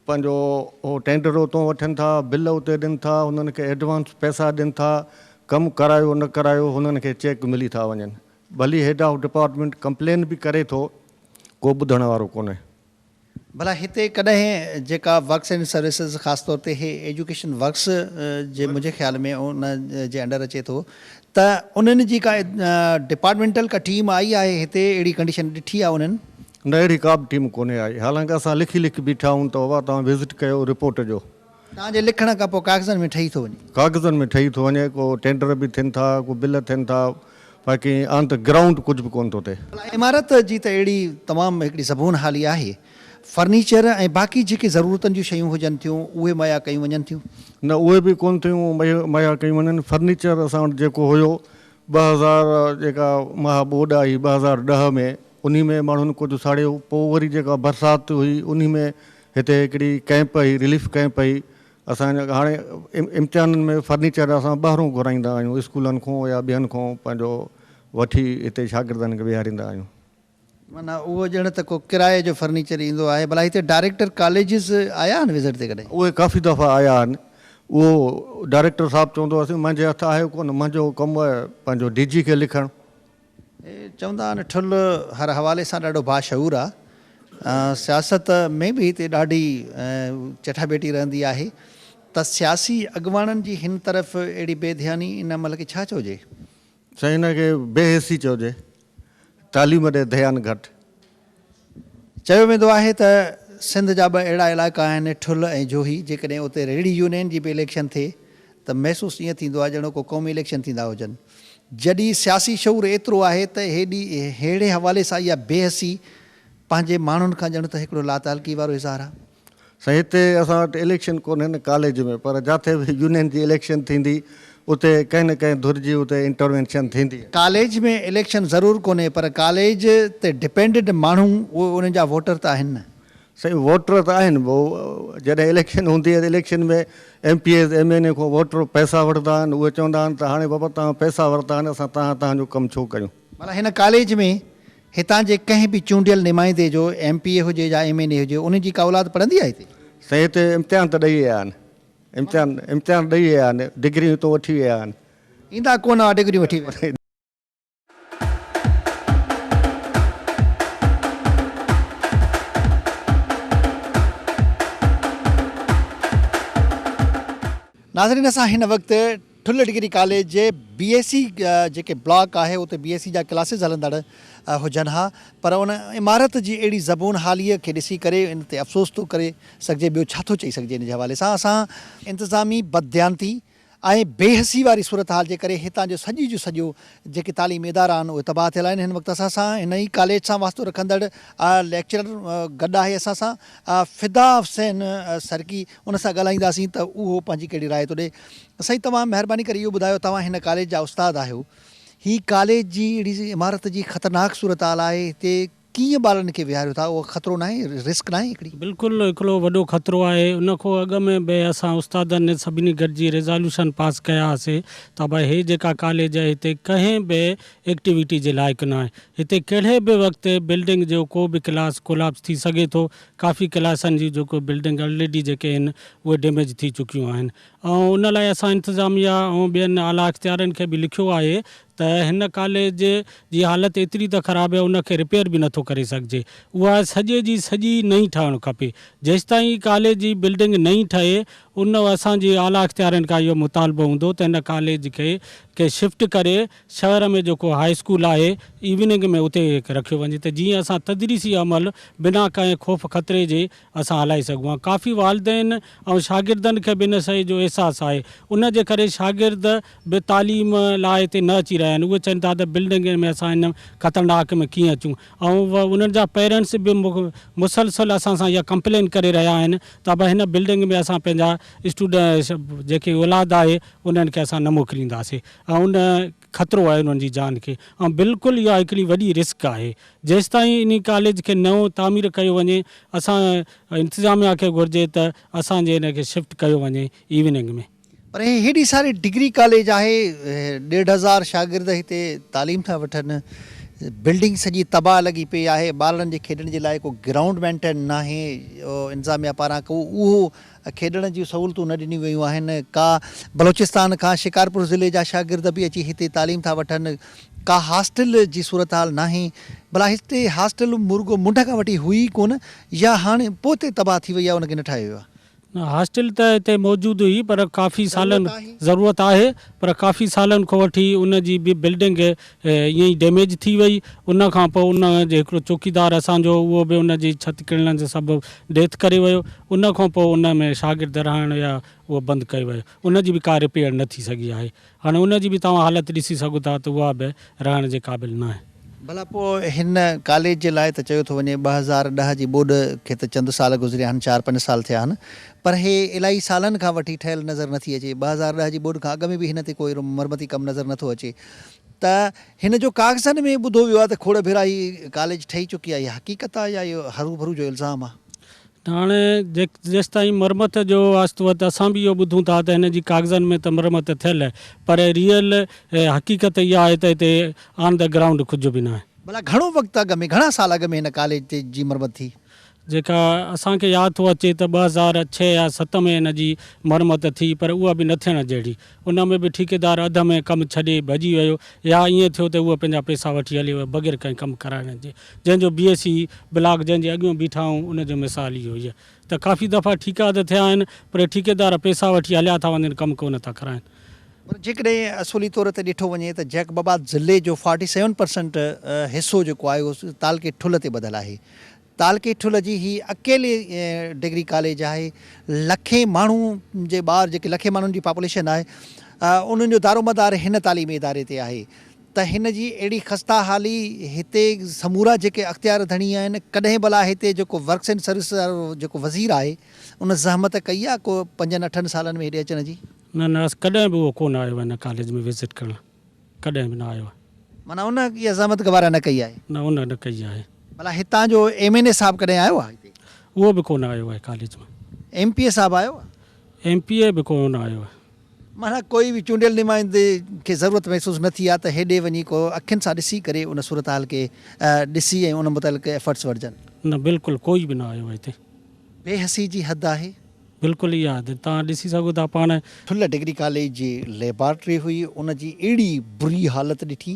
Speaker 10: پنهنجو هو ٽينڊر اتون وٺن ٿا بل اتي ڏين ٿا هنن کي ايڊوانس پئسا ڏين ٿا ڪم ڪرايو نه ڪرايو هنن کي چيڪ ملي ٿا وڃن ڀلي هيڊ آف ڊپارٽمينٽ ڪمپلين به ڪري ٿو ڪو ٻڌڻ وارو ڪونهي.
Speaker 1: ڀلا هتي ڪڏهن جيڪا ورڪس اينڊ سروسز خاص طور تي هي ايجوڪيشن ورڪس جي منهنجي خيال ۾ ان جي انڊر اچي ٿو ته انهن جي ڪا ڊپارٽمينٽل ڪا ٽيم آئي آهي هتي اهڙي ڪنڊيشن ڏٺي آهي انهن؟
Speaker 10: نه اهڙي ڪا به ٽيم ڪونهي آئي حالانڪه اسان لکي لکي بيٺا آهيون ته بابا توهان وزٽ ڪيو رپورٽ جو.
Speaker 1: توهان جي لکڻ کان پوء ڪاغذن ۾ ٺهي ٿو وڃي.
Speaker 10: ڪاغذن ۾ ٺهي ٿو وڃي ڪو ٽينڊر به ٿين ٿا ڪو بل ٿين ٿا باقي آن ته گرائونڊ ڪجهه به ڪونه ٿو ٿئي.
Speaker 1: ڀلا عمارت جي ته اهڙي تمام هڪڙي زبون حالي آهي فرنيچر ۽ باقي جيڪي ضرورتن جون شيون هجن ٿيون اهي مهيا ڪيون وڃن ٿيون؟
Speaker 10: نه اهي به ڪونه ٿيون مهيا ڪيون وڃن فرنيچر اسان وٽ جيڪو هيو 2000 جيڪا مها ٻوڏ آئي 2010 ۾ انهي ۾ ماڻهن ڪجهه ساڙيو پوء وري جيڪا برسات هئي انهي ۾ هتي هڪڙي ڪئمپ هئي رليف ڪئمپ هئي اسان جا هاڻي امتحانن ۾ فرنيچر اسان ٻاهرون گهرائيندا آهيون اسڪولن کان يا ٻين کان پنهنجو وٺي هتي شاگردن کي ويهاريندا آهيون.
Speaker 1: معنيٰ اهو ڄڻ ته ڪو ڪرائي جو فرنيچر ايندو آهي. ڀلا هتي ڊائريڪٽر ڪاليجز آيا آهن وزٽ تي ڪڏهن؟
Speaker 10: اهي ڪافي دفعا آيا آهن. اهو ڊائريڪٽر صاحب چوندو آهي سائين منهنجي هٿ آهي ڪونه منهنجو ڪم آهي پنهنجو ڊي جي کي لکڻ.
Speaker 1: چوندا آهن ٺل هر حوالي سان ڏاڍو باشعور آ. سياست ۾ به هتي ڏاڍي چٺاٻيٽي رهندي آهي ته سياسي اڳواڻن جي هن طرف اهڙي بي ڌياني ان عمل کي ڇا چئجي؟
Speaker 10: سائين هن کي بي حسي چئجي. تعليم ڏي ڌيان گهٽ.
Speaker 1: چيو ويندو آهي ته سنڌ جا ٻه اهڙا علائقا آهن ٺل ۽ جوهي جيڪڏهن اتي ريڙهي يونين جي به اليڪشن ٿئي ته محسوس ائين ٿيندو آهي ڄڻو ڪو قومي اليڪشن ٿيندا هجن. جڏهن سياسي شعور ايترو آهي ته هيڏي ههڙي حوالي سان اها بي حسي پنهنجي ماڻهن کان ڄڻ ته هڪڙو لاتعلقي وارو اظهار آهي.
Speaker 10: سائين هتي اسان وٽ اليڪشن ڪونهي نه ڪاليج ۾ پر جاٿي به يونين جي اليڪشن ٿيندي اتي ڪنهن نه ڪنهن ڌر جي اتي انٽروينشن ٿيندي.
Speaker 1: ڪاليج ۾ اليڪشن ضرور ڪونهي پر ڪاليج تي ڊپينڊنٽ ماڻهو اهي انهن جا ووٽر ته آهن نه.
Speaker 10: سائين ووٽر ته آهن جڏهن اليڪشن هوندي آهي ته election ۾ M P As M N A کان ووٽر پئسا وٺندا آهن اهي چوندا آهن ته هاڻي بابا توهان پئسا ورتا آهن اسان توهان توهان جو ڪم ڇو ڪيون.
Speaker 1: معنيٰ هن ڪاليج ۾ هتان جي ڪنهن به چونڊيل نمائندي جو ايم پي اي هجي يا ايم اين اي هجي انهن جي ڪا اولاد پڙهندي آهي هتي؟
Speaker 10: سائين هتي امتحان ته ڏئي ويا آهن امتحان امتحان ڏئي ويا آهن ڊگريون هتو وٺي ويا آهن.
Speaker 1: ايندا ڪونه هئا ڊگريون وٺي ويا. ناظرين اسان هن وقت ٺل ڊگري ڪاليج جي بي ايس سي جيڪي بلاڪ آهي اتي بي ايس سي جا ڪلاسز هلندڙ هجن ها پر ان عمارت جي اهڙي زبون حالي کي ڏسي ڪري ان تي افسوس ٿو ڪري سگهجي ٻيو ڇا ٿو چئي سگهجي ان جي حوالي سان اسان انتظامي بدديانتي ۽ بي حسي واري صورتحال جي ڪري هتان جو سڄي جو سڄو جيڪي تعليمي ادارا آهن اهي تباهه ٿيل آهن هن وقت اسان سان هن ئي ڪاليج سان واسطو رکندڙ ليڪچرر گڏ آهي اسان سان فدا حسين سرڪي ان سان ڳالهائينداسين ته اهو پنهنجي ڪهڙي راء ٿو ڏي سائين توهان مهرباني ڪري اهو ٻڌايو توهان هن ڪاليج جا استاد آهيو هي ڪاليج جي اهڙي عمارت جي خطرناڪ صورتحال آهي هتي ڪيئن ٻارن کي ويهاريو ٿا اهو خطرو ناهي رسڪ ناهي هڪڙي.
Speaker 11: بلڪل هڪڙو وڏو خطرو آهي ان کان اڳ ۾ به اسان استادن سڀني گڏجي ريزاليوشن پاس ڪيا هئاسي ته ڀائي هي جيڪا ڪاليج آهي هتي ڪنهن به ايڪٽيوٽي جي لائق ناهي هتي ڪهڙي به وقت بلڊنگ جو ڪو به ڪلاس ڪولاپس ٿي سگهي ٿو ڪافي ڪلاسن جي جيڪو بلڊنگ الريڊي جيڪي آهن اهي ڊيميج ٿي چڪيون آهن ۽ ان لاء اسان انتظاميا ۽ ٻين اعليٰ اختيارين کي به لکيو آهي ته هن ڪاليج جي حالت ايتري ته خراب آهي ان کي رپيئر به نٿو ڪري سگهجي اها سڄي جي سڄي نئين ٺهڻ کپي جيستائين ڪاليج جي بلڊنگ نئين ٺهي ان اسان جي اعليٰ اختيارين کان اهو مطالبو هوندو ته هن ڪاليج کي کي شفٽ ڪري شهر ۾ جيڪو هاء اسڪول آهي ايوننگ ۾ اتي رکيو وڃي ته جيئن اسان تدريسي عمل بنا ڪنهن خوف خطري جي اسان هلائي سگهون ها. ڪافي والدين ۽ شاگردن کي به ان شيء جو احساس آهي ان جي ڪري شاگرد به تعليم لاء هتي نه اچي رهيا آهن اهي چون ٿا ته بلڊنگ ۾ اسان ان خطرناڪ ۾ ڪيئن اچون ۽ انهن جا پيرنٽس به مسلسل اسان سان اها ڪمپلين ڪري رهيا آهن ته ابا هن بلڊنگ ۾ اسان پنهنجا اسٽوڊنٽ جيڪي اولاد آهي انهن کي اسان نه موڪلينداسين ۽ ان خطرو آهي انهن جي جان کي ۽ بلڪل اها هڪڙي وڏي رسڪ آهي جيستائين انهي ڪاليج کي نئون تعمير ڪيو وڃي اسان انتظاميا کي گهرجي ته اسان جي ان کي شفٽ ڪيو وڃي ايوننگ ۾.
Speaker 1: پر هي هيڏي ساري ڊگري ڪاليج آهي ڏيڍ هزار شاگرد هتي تعليم ٿا وٺن بلڊنگ سڄي تباهه لڳي پئي آهي ٻارڙن جي کيڏڻ جي لاء ڪو گرائونڊ مينٽين ناهي انتظاميا پاران ڪو اهو کيڏڻ جون سهولتون نه ڏنيون ويون آهن، ڪا بلوچستان کان شڪارپور ضلعي جا شاگرد به اچي هتي تعليم ٿا وٺن، ڪا هاسٽل جي صورتحال ناهي، ڀلا هتي هاسٽل مورڳو منڍ کان وٺي هئي ئي ڪونه يا هاڻي پوئتي تباهه ٿي وئي آهي ان کي نه ٺاهيو ويو آهي.
Speaker 11: نه هاسٽل ته هتي موجود هئي پر ڪافي سالن ضرورت آهي پر ڪافي سالن کان وٺي ان جي به بلڊنگ ائين ئي ڊيميج ٿي وئي ان کان پوء ان جي هڪڙو چوڪيدار اسان جو اهو به ان جي ڇت ڪرڻ جي سبب ڊيٿ ڪري ويو ان کان پوء ان ۾ شاگرد رهڻ يا اهو بند ڪيو ويو ان جي به ڪا رپيئر نه ٿي سگهي آهي هاڻي ان جي به توهان حالت ڏسي سگهو ٿا ته اها به رهڻ جي قابل ناهي.
Speaker 1: ڀلا پوء هن ڪاليج جي لاء ته چيو ٿو وڃي 2010 جي ٻوڏ کي ته چند سال گذريا آهن چار پنج سال ٿيا آهن پر هي الائي سالن کان وٺي ٺهيل نظر نٿي اچي 2010 جي ٻوڏ کان اڳ ۾ به هن تي ڪو اهڙو مرمتي ڪم نظر نٿو اچي ته هن جو ڪاغذن ۾ ٻڌو ويو آهي ته کوڙ ڀيرا هي ڪاليج ٺهي چڪي آهي اها حقيقت آهي يا اهو هروڀرو جو الزام آهي؟
Speaker 11: هاڻي جيستائين مرمت جو واسطو آهي ته اسان به اهو ٻڌون ٿا ته هن جي ڪاغذن ۾ ته مرمت ٿيل آهي پر ريئل حقيقت اها آهي ته هتي آن the ground ڪجهه به ناهي.
Speaker 1: ڀلا گهڻو وقت اڳ ۾ گهڻا سال اڳ ۾ هن ڪاليج تي جي مرمت ٿي؟
Speaker 11: جيڪا اسان کي ياد ٿو اچي ته 2006 يا ست ۾ هن جي مرمت ٿي پر اها به نه ٿيڻ جهڙي. ان ۾ به ٺيڪيدار اڌ ۾ ڪم ڇڏي ڀڄي ويو يا ائين ٿيو ته اهو پنهنجا پئسا وٺي هليو ويو بغير ڪنهن ڪم ڪرائڻ جي. جنهن جو بي ايس سي بلاڪ جنهن جي اڳيون بيٺا آهيون ان جو مثال اهو ئي آهي ته ڪافي دفعا ٺيڪا ته ٿيا آهن پر ٺيڪيدار پئسا وٺي هليا ٿا وڃن ڪم ڪونه ٿا ڪرائين.
Speaker 1: پر جيڪڏهن اصولي طور تي ڏٺو وڃي ته جيڪب آباد ضلعي جو فارٽي سيون پرسنٽ حصو جيڪو آهي اهو تعلقي ٺلهه تي ٻڌل آهي. تعلقي ٺلهه جي هي اڪيلي ڊگري ڪاليج آهي. لکين ماڻهو جي ٻار جيڪي لکين ماڻهن جي پاپوليشن آهي انهن جو دارومدار هن تعليمي اداري تي آهي ته هن جي اهڙي خسته حالي هتي سمورا جيڪي اختيار ڌڻي آهن ڪڏهن ڀلا هتي جيڪو ورڪس اينڊ سروس وارو جيڪو وزير آهي ان زحمت ڪئي آهي ڪو پنجن اٺن سالن ۾ هيڏي اچڻ جي؟
Speaker 11: نه نه ڪڏهن به اهو ڪونه آيو آهي هن ڪاليج ۾ وزٽ ڪرڻ ڪڏهن به نه آيو آهي.
Speaker 1: معنيٰ ان اها زحمت گوارا نه ڪئي آهي.
Speaker 11: نه ان نه ڪئي آهي.
Speaker 1: ڀلا هتان جو ايم اين اي صاحب ڪڏهن آيو آهي هتي؟
Speaker 11: اهو به ڪونه آيو آهي ڪاليج ۾.
Speaker 1: ايم پي اي صاحب آيو آهي؟
Speaker 11: ايم پي اي به ڪونه آيو آهي.
Speaker 1: معنيٰ ڪوئي به چونڊيل نمائندي کي ضرورت محسوس نه ٿي آهي ته هيڏي وڃي ڪو اکين سان ڏسي ڪري ان صورتحال کي ڏسي ۽ ان متعلق ايفرٽس وٺجن.
Speaker 11: نه بلڪل ڪوئي به نه آيو آهي هتي.
Speaker 1: بي حسي جي حد آهي.
Speaker 11: بلڪل اها حد توهان ڏسي سگهو ٿا پاڻ.
Speaker 1: ٺلهه ڊگري ڪاليج جي ليبارٽري هئي ان جي اهڙي بري حالت ڏٺي.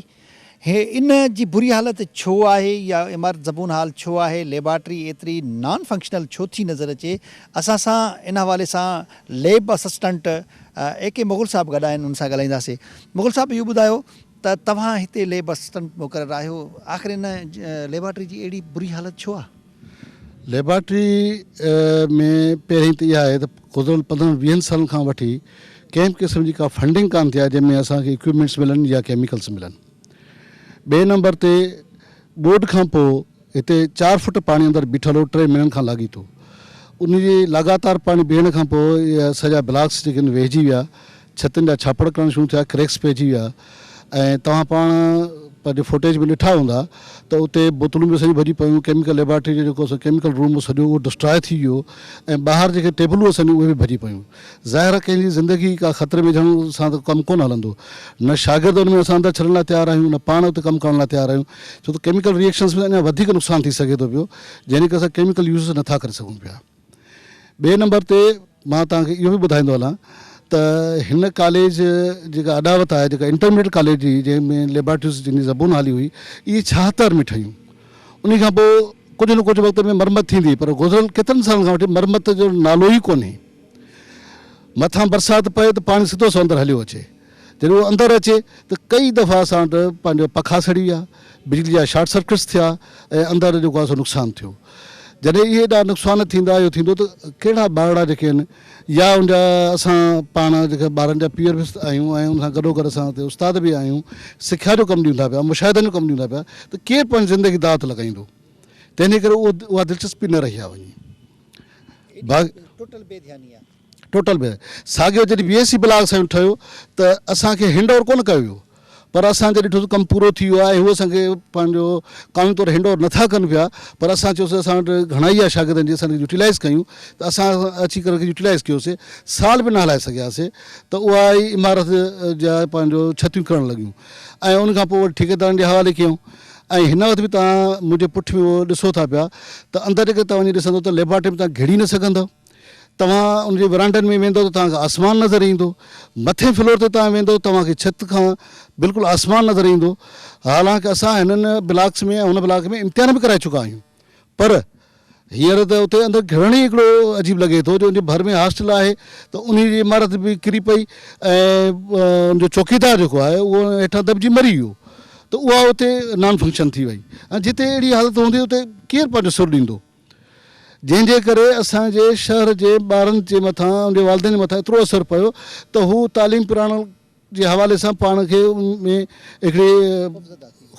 Speaker 1: هي ان جي بري حالت ڇو آهي يا عمارت زبون حال ڇو آهي ليبارٽري ايتري نان فنڪشنل ڇو ٿي نظر اچي اسان سان ان حوالي سان lab assistant A K Mughal صاحب گڏ آهن ان سان ڳالهائينداسي مغل صاحب اهو ٻڌايو ته توهان هتي ليب اسسٽنٽ مقرر آهيو آخر ان ليبارٽري جي اهڙي بري حالت ڇو آهي؟
Speaker 12: ليبارٽري ۾ پهرين ته اها آهي ته گذريل پندرهن ويهن سالن کان وٺي ڪنهن به قسم جي ڪا فنڊنگ ڪانه ٿي آهي جنهن ۾ اسان کي اڪوپمينٽس ملن يا ڪيميڪلس ملن ٻئي نمبر تي ٻوڏ کان پوء هتي چار فٽ پاڻي اندر بيٺل هو ٽي مهينن کان لاڳيتو ان جي لاڳاتار پاڻي بيهڻ کان پوء اهي سڄا بلاڪس جيڪي آهن ويهجي ويا ڇتن جا ڇاپڙ ڪرڻ شروع ٿيا، ڪريڪس پئجي ويا ۽ توهان پاڻ پنهنجي فوٽيج ۾ ڏٺا هوندا ته اتي بوتلون به سڄيون ڀڄي پيون، ڪيميڪل ليبارٽري جو جيڪو ڪيميڪل روم هو سڄو اهو ڊسٽراء ٿي ويو ۽ ٻاهر جيڪي ٽيبلون اسان جون اهي به ڀڄي پيون. ظاهر آهي ڪنهن جي زندگي ڪا خطري ۾ وجهڻ سان ته ڪم ڪونه هلندو. نه شاگرد ان ۾ اسان اندر ڇڏڻ لاء تيار آهيون نه پاڻ اتي ڪم ڪرڻ لاء تيار آهيون ڇو ته ڪيميڪل ري ايڪشنس ۾ اڃا وڌيڪ نقصان ٿي سگهي ٿو پيو جنهن جي ڪري اسان ڪيميڪل يوز نٿا ڪري سگهون پيا. ٻئي نمبر تي مان توهان کي اهو به ٻڌائيندو هلان ته هن ڪاليج جيڪا اڏاوت آهي جيڪا انٽرميڊيٽ ڪاليج جي جنهن ۾ ليبارٽريز جن جي زبون حالي هئي اهي 76 ۾ ٺهيون انهي کان پوء ڪجهه نه ڪجهه وقت ۾ مرمت ٿيندي پر گذريل ڪيترن سالن کان وٺي مرمت جو نالو ئي ڪونهي مٿان برسات پئي ته پاڻي سڌو سو اندر هليو اچي جڏهن اهو اندر اچي ته ڪئي دفعا اسان وٽ پنهنجو پکا سڙي ويا، بجلي جا شارٽ سرڪٽس ٿيا ۽ اندر جيڪو آهي سو نقصان ٿيو. جڏهن اهي ايڏا نقصان ٿيندا اهو ٿيندو ته ڪهڙا ٻارڙا جيڪي آهن يا ان جا اسان پاڻ جيڪي ٻارن جا پيئر به آهيون ۽ ان سان گڏو گڏ اسان اتي استاد به آهيون سکيا جو ڪم ڏيون ٿا پيا مشاهدن جو ڪم ڏيون ٿا پيا ته ڪير پنهنجي زندگي داء تي لڳائيندو تنهن جي ڪري اها دلچسپي نه رهي آهي وڃي.
Speaker 1: ٽوٽل بي ڌياني آهي.
Speaker 12: ٽوٽل به ساڳيو جڏهن بي ايس سي بلاڪ اسان جو ٺهيو ته اسان کي هينڊ اوور ڪونه ڪيو ويو پر اسان جڏهن ڏٺو ته ڪم پورو ٿي ويو آهي ۽ هو اسان کي پنهنجو قانوني طور هينڊ اوور نٿا ڪن پيا پر اسان چيوسي اسان وٽ گهڻائي آهي شاگردن جي اسان کي يوٽيلائز ڪيون ته اسان اچي ڪري يوٽيلائز ڪيوسي سال به نه هلائي سگهياسي ته اها ئي عمارت جا پنهنجو ڇتيون ڪرڻ لڳيون ۽ ان کان پوء وري ٺيڪيدارن جي حوالي ڪيون ۽ هن وقت به توهان منهنجي پٺ ۾ اهو ڏسو ٿا پيا ته اندر جيڪڏهن توهان وڃي ڏسندو ته ليبارٽري ۾ توهان گهڙي نه سگهندؤ توهان ان جي ورانڊن ۾ ويندؤ ته توهان کي آسمان نظر ايندو، مٿين فلور تي توهان ويندؤ ته توهان کي ڇت کان بلڪل آسمان نظر ايندو، حالانڪ اسان هنن بلاڪس ۾ ۽ هن بلاڪ ۾ امتحان به ڪرائي چڪا آهيون پر هينئر ته اتي اندر گهڙڻ ئي هڪڙو عجيب لڳي ٿو جو ان جي ڀر ۾ هاسٽل آهي ته انهي جي عمارت به ڪري پئي ۽ ان جو چوڪيدار جيڪو آهي اهو هيٺان دٻجي مري ويو ته اها اتي نان فنڪشن ٿي وئي ۽ جتي اهڙي حالت هوندي اتي ڪير پنهنجو سر ڏيندو. جنهن جي ڪري اسان جي شهر جي ٻارن جي مٿان ان جي والدين جي مٿان ايترو اثر پيو ته هو تعليم پرائڻ جي حوالي سان پاڻ کي ان ۾ هڪڙي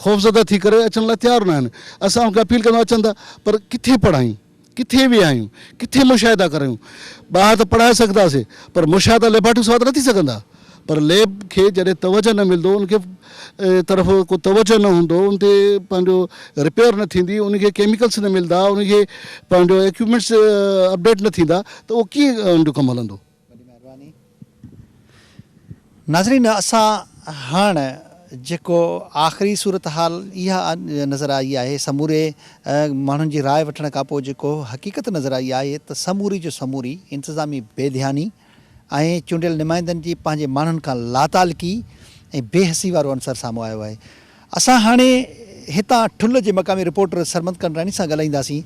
Speaker 12: خوفزده ٿي ڪري اچڻ لاء تيار نه آهن اسان ان کي اپيل ڪندا اچن ٿا پر ڪٿي پڙهايون ڪٿي ويهايون ڪٿي مشاهدا ڪرايون ٻاهر ته پڙهائي سگهنداسي پر مشاهدا ليبارٽري سوا ته نه ٿي سگهندا. پر ليب کي جڏهن توجه نه ملندو ان کي طرف ڪو توجه نه هوندو ان تي پنهنجو رپيئر نه ٿيندي ان کي ڪيميڪلس نه ملندا ان کي پنهنجو ايڪوپمينٽس اپڊيٽ نه ٿيندا ته اهو ڪيئن ان جو ڪم هلندو.
Speaker 1: وڏي مهرباني ناظرين اسان هاڻ جيڪو آخري صورتحال اها نظر آئي آهي سموري ماڻهن جي راء وٺڻ کانپوء جيڪو حقيقت نظر آئي آهي ته سموري جو سموري انتظامي بي ڌياني ۽ چونڊيل نمائندن جي پنهنجي ماڻهن کان لاتعلقي ۽ بي حسي وارو عنصر سامهون آيو آهي. اسان هاڻي هتان ٺل جي مقامي رپورٽر سرمد ڪنڊراڻي سان ڳالهائينداسين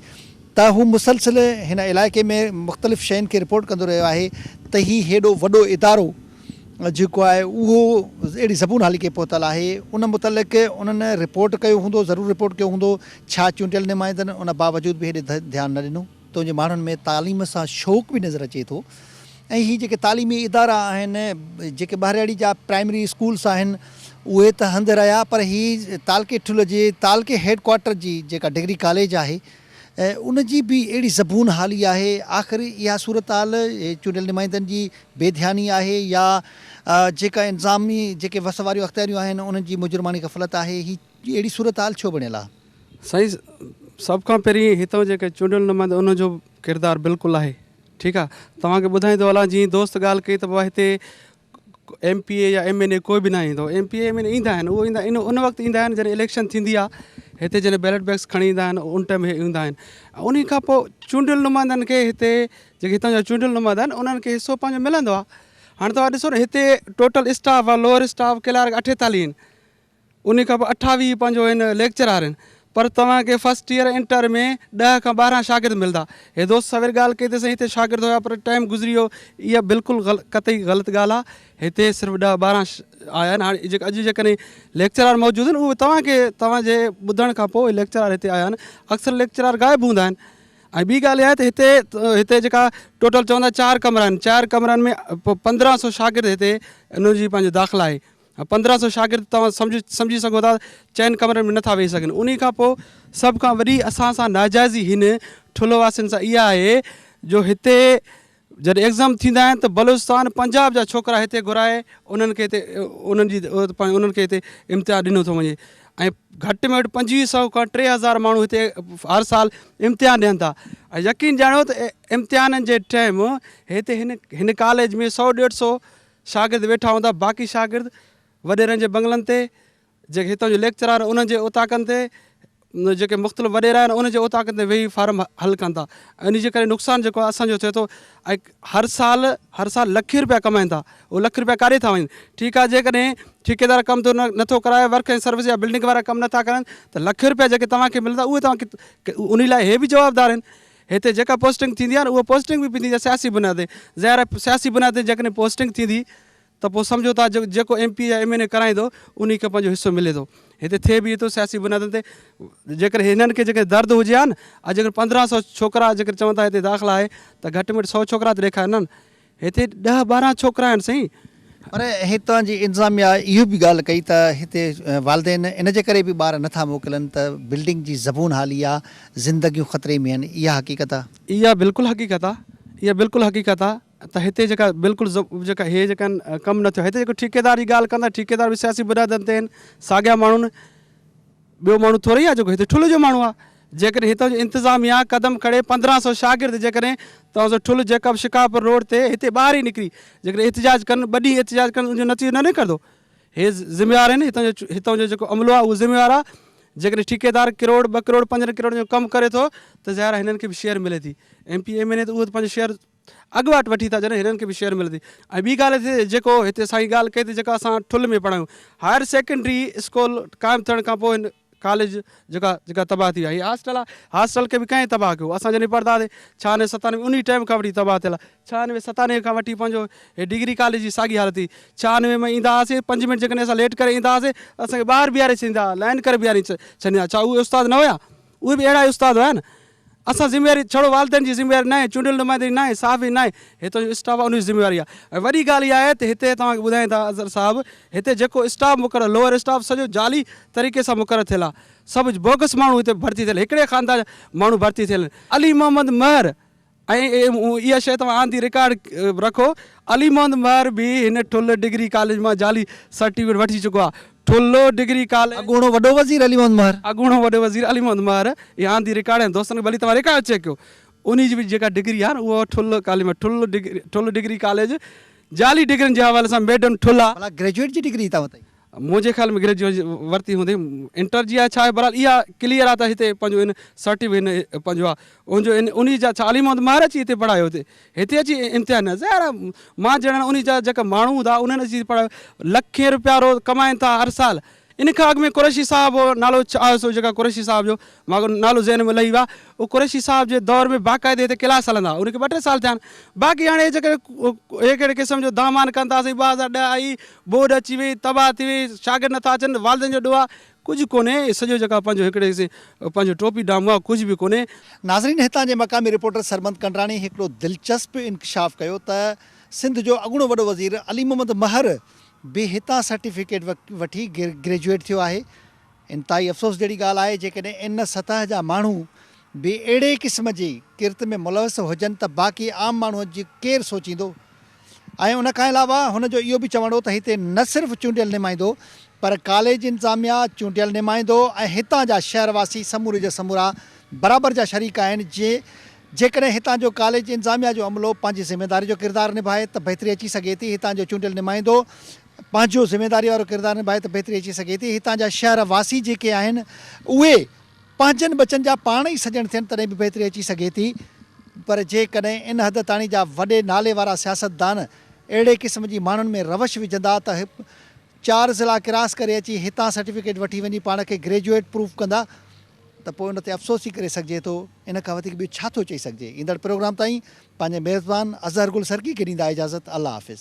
Speaker 1: ته هو مسلسل هن علائقي ۾ مختلف شين کي رپورٽ ڪندو رهيو آهي ته هي هيڏو وڏو ادارو جيڪو آهي اهو اهڙي زبون حالي کي پهتل آهي ان متعلق انهن رپورٽ ڪيو هوندو ضرور رپورٽ ڪيو هوندو ڇا چونڊيل نمائندن ان باوجود به هيڏي ڌيان نه ڏنو؟ تنهنجي ماڻهن ۾ تعليم سان شوق به نظر اچي ٿو ۽ هي جيڪي تعليمي ادارا آهن جيڪي ٻهراڙي جا پرائمري اسڪولس آهن اهي ته هنڌ رهيا پر هي تعلقي ٺل جي تعلقي هيڊ ڪوارٽر جي جيڪا ڊگري ڪاليج آهي ان جي به اهڙي زبون حالي آهي آخر اها صورتحال چونڊيل نمائندن جي بي ڌياني آهي يا جيڪا انتظامي جيڪي وس واريون اختياريون آهن انهن جي مجرماڻي غفلت آهي هي اهڙي صورتحال ڇو بڻيل آهي؟
Speaker 13: سائين سڀ کان پهرين هتان جيڪي چونڊيل نمائندا انهن جو ڪردار بلڪل آهي ٺيڪ آ توهان کي ٻڌائيندو هلان جيئن دوست ڳالهه ڪئي ته بابا هتي ايم پي اي يا ايم اين اي ڪوئي به نه ايندو ايم پي اي ايم اين اي ايندا آهن اهو ايندا ان ان وقت ايندا آهن جڏهن اليڪشن ٿيندي آ هتي جڏهن بيلٽ بيڪس کڻي ايندا آهن ان ٽائيم هي ايندا آهن انهي کان پوء چونڊيل نمائندن کي هتي جيڪي هتان جا چونڊيل نمائندا آهن انهن کي حصو پنهنجو ملندو آ هاڻي توهان ڏسو نه هتي ٽوٽل اسٽاف آ لوئر اسٽاف ڪلارڪ 48 آهن انهي کان پوء 28 پنهنجو آهن ليڪچرار آهن پر توهان کي فرسٽ ايئر انٽر ۾ ڏهه کان 12 شاگرد ملندا. هي دوست سوير ڳالهه ڪئي ته سائين هتي شاگرد هيا پر ٽائيم گذري ويو اها بلڪل قطعي غلط ڳالهه آهي هتي صرف ڏهه 12 آيا آهن هاڻي اڄ جيڪڏهن ليڪچرار موجود آهن اهي توهان کي توهان جي ٻڌڻ کان پوء ليڪچرار هتي آيا آهن اڪثر ليڪچرار غائب هوندا آهن ۽ ٻي ڳالهه اها آهي ته هتي هتي جيڪا ٽوٽل چوندا چار ڪمرا آهن چار ڪمرن ۾ 1500 شاگرد هتي انهن جي پنهنجي داخلا آهي 15 سو شاگرد توهان سمجهي سمجهي سگهو ٿا چئن ڪمرن ۾ نٿا ويهي سگهن انهي کان پوء سڀ کان وڏي اسان سان ناجائزي هن ٺلهه واسين سان اها آهي جو هتي جڏهن ايگزام ٿيندا آهن ته بلوچستان پنجاب جا ڇوڪرا هتي گهرائي انهن کي هتي انهن جي انهن کي هتي امتحان ڏنو ٿو وڃي ۽ گهٽ ۾ گهٽ 25 سو کان 3000 ماڻهو هتي هر سال امتحان ڏين ٿا ۽ يقين ڄاڻو ته امتحانن جي ٽائيم هتي هن هن ڪاليج ۾ سو ڏيڍ سو شاگرد ويٺا هوندا باقي شاگرد وڏيرن جي بنگلن تي جيڪي هتان جو ليڪچرار انهن جي اوطاقن تي جيڪي مختلف وڏيرا آهن انهن جي اوطاقن تي ويهي فارم حل ڪن ٿا ان جي ڪري نقصان جيڪو آهي اسان جو ٿئي ٿو ۽ هر سال هر سال لکين روپيا ڪمائن ٿا اهي لک روپيا ڪاڏي ٿا وڃن ٺيڪ آهي جيڪڏهن ٺيڪيدار ڪم ٿو نٿو ڪرائي ورڪ ۽ سروس يا بلڊنگ وارا ڪم نٿا ڪرن ته لکين روپيا جيڪي توهان کي ملندا اهي توهان کي ان لاء هي به جوابدار آهن هتي جيڪا پوسٽنگ ٿيندي آهي نه اها پوسٽنگ به ٿيندي آهي سياسي بنياد تي ظاهر آهي سياسي بنياد تي جيڪڏهن پوسٽنگ ٿيندي ته پوء سمجهو ٿا جيڪو ايم پي يا ايم اين اي ڪرائيندو انهي کي پنهنجو حصو ملي ٿو هتي ٿئي به ٿو سياسي بنيادن تي جيڪڏهن هنن کي جيڪڏهن درد هجي ها نه اڄ جيڪڏهن 15 سو ڇوڪرا جيڪڏهن چون ٿا هتي داخلا آهي ته گهٽ ۾ گهٽ سو ڇوڪرا ته ڏيکارين نه هتي ڏهه 12 ڇوڪرا آهن سائين.
Speaker 1: پر هتان جي انتظاميا اهو به ڳالهه ڪئي ته هتي والدين ان جي ڪري به ٻار نٿا موڪلن ته بلڊنگ جي زبون حالي آ، زندگيون خطري ۾ آهن، اها حقيقت آ؟
Speaker 13: اها بلڪل حقيقت آ، اها بلڪل حقيقت آ ته هتي جيڪا بلڪل جيڪا هي جيڪا ڪم نه ٿيو هتي جيڪو ٺيڪيدار جي ڳالهه ڪندا ٺيڪيدار به سياسي بنيادن تي آهن ساڳيا ماڻهو آهن ٻيو ماڻهو ٿورئي آهي جيڪو هتي ٺلهه جو ماڻهو آهي. جيڪڏهن هتان جو انتظاميا قدم کڻي 15 سو شاگرد جيڪڏهن توهان سو ٺلهه جيڪب شڪارپور روڊ تي هتي ٻاهر ئي نڪري جيڪڏهن احتجاج ڪن ٻه ڏينهن احتجاج ڪن ان جو نتيجو نه نڪرندو. هي ذميوار آهن هتان جو هتان جو جيڪو عملو آهي اهو ذميوار آهي. جيڪڏهن ٺيڪيدار ڪروڙ ٻه ڪروڙ پنج ڪروڙ جو ڪم ڪري ٿو ته ظاهر آهي هنن کي به شيئر ملي ٿي. ايم پي ايم اين اي ته اهو ته پنهنجو شيئر اڳواٽ وٺي ٿا ڇڏن هنن کي به شيئر ملي ٿي ۽ ٻي ڳالهه هتي جيڪو هتي سائين ڳالهه ڪئي ته جيڪا اسان ٺل ۾ پڙهايون هائر سيڪنڊري اسڪول قائم ٿيڻ کان پوء هن ڪاليج جيڪا جيڪا تباهه ٿي وئي هي هاسٽل آهي هاسٽل کي به ڪنهن تباهه ڪيو اسان جڏهن پڙهندا هئاسين 96 97 انهي ٽائيم کان وٺي تباهه ٿيل آهي 96 97 کان وٺي پنهنجو هي ڊگري ڪاليج جي ساڳي حالت ٿي 96 ۾ ايندا هئاسين پنج منٽ جيڪڏهن اسان ليٽ ڪري ايندا هئاسين اسان کي ٻاهر بيهاري ڇڏيندا هئا لائن ڪري بيهاري ڇڏيندا هئا ڇا اهي استاد نه هيا اهي به اهڙا ئي استاد هيا نه. اسان ذميواري ڇڙو والدين جي ذميواري ناهي، چونڊيل نمائندن جي ناهي، صحافين جي ناهي، هتان جو اسٽاف آهي ان جي ذميواري آهي ۽ وڏي ڳالهه اها آهي ته هتي توهان کي ٻڌايان ٿا اظهر صاحب هتي جيڪو اسٽاف مقرر لوئر اسٽاف سڄو جعلي طريقي سان مقرر ٿيل آهي سڀ بوگس ماڻهو هتي ڀرتي ٿيل هڪڙي خاندان جا ماڻهو ڀرتي ٿيل آهن علي محمد مهر ۽ اها شيء توهان آن the record رکو علي محمد مهر به هن ٺل ڊگري ڪاليج مان جعلي سرٽيفڪيٽ وٺي چڪو آهي. ٺل ڊگري ڪاليج.
Speaker 1: اڳوڻو وڏو وزير علي محمد مهر.
Speaker 13: اڳوڻو وڏو وزير علي محمد مهر اها آن the record ۽ دوستن کي ڀلي توهان رڪارڊ چيڪ ڪيو انهي جي به جيڪا ڊگري آهي نه اها ٺل ڪاليج مان ٺل ڊگري ٺل ڊگري ڪاليج جعلي ڊگرين جي حوالي سان ميڊن ٺل آهي.
Speaker 1: ڀلا گريجوئيٽ جي ڊگري هتان ورتائين؟
Speaker 13: منهنجي خيال ۾ گريجوئيٽ ورتي هوندي انٽر جي آهي ڇا آهي بهرحال اها ڪليئر آهي ته هتي پنهنجو ان سرٽيفڪيٽ هن پنهنجو آهي ان جو ان انهي جا ڇا علي محمد ماهر اچي هتي پڙهايو هتي هتي اچي امتحان ڏنا ظاهر آهي مان جهڙن انهي جا جيڪا ماڻهو هوندا انهن اچي پڙهايو لکين روپيا روز ڪمائن ٿا هر سال ان کان اڳ ۾ قريشي صاحب نالو آيو سو جيڪا قريشي صاحب جو مان نالو ذهن ۾ لهي ويو آهي اهو قريشي صاحب جي دور ۾ باقاعدي هتي ڪلاس هلندا هئا ان کي ٻه ٽي سال ٿيا آهن باقي هاڻي جيڪي هي ڪهڙي قسم جو دامان ڪن ٿا سائين 2010 آئي ٻوڏ اچي وئي تباهه ٿي وئي شاگرد نٿا اچن والدين جو ڏوهه آهي ڪجهه ڪونهي سڄو جيڪا پنهنجو هڪڙي پنهنجو ٽوپي ڊامو آهي ڪجهه به ڪونهي.
Speaker 1: ناظرين هتان جي مقامي رپورٽر سرمد ڪنڊراڻي هڪڙو دلچسپ انڪشاف ڪيو ته سنڌ جو اڳوڻو وڏو وزير علي محمد مهر به هتان سرٽيفڪيٽ وٺي گريجوئيٽ ٿيو آهي. انتهائي افسوس جهڙي ڳالهه آهي جيڪڏهن ان سطح جا ماڻهو به اهڙي قسم جي ڪرت ۾ ملوث هجن ته باقي عام ماڻهو جي ڪير سوچيندو ۽ ان کان علاوه هن جو اهو به چوڻ هو ته هتي نه صرف چونڊيل نمائندو پر ڪاليج انتظاميا، چونڊيل نمائندو ۽ هتان جا شهر واسي سموري جا سمورا برابر جا شريڪ آهن جي جيڪڏهن هتان جو ڪاليج انتظاميا جو عملو پنهنجي ذميواري جو ڪردار نڀائي ته بهتري اچي سگهي ٿي، هتان جو چونڊيل نمائندو پنهنجو ذميواري وارو ڪردار نڀائي ته بهتري اچي سگهي ٿي، هتان جا شهر واسي جيڪي آهن اهي پنهنجن ٻچن جا پاڻ ئي سڄڻ ٿين تڏهن به بهتري اچي سگهي ٿي پر جيڪڏهن ان حد تاڻي جا وڏي نالي وارا سياستدان اهڙي قسم جي ماڻهن ۾ روش وجهندا ته چار ضلعا ڪراس ڪري اچي هتان سرٽيفڪيٽ وٺي وڃي پاڻ کي گريجوئيٽ پروف ڪندا ته پوء ان تي افسوس ئي ڪري سگهجي ٿو، ان کان وڌيڪ ٻيو ڇا ٿو چئي سگهجي. ايندڙ پروگرام تائين پنهنجي ميزبان اظهر گل سرڪي کي ڏيندا اجازت الله حافظ.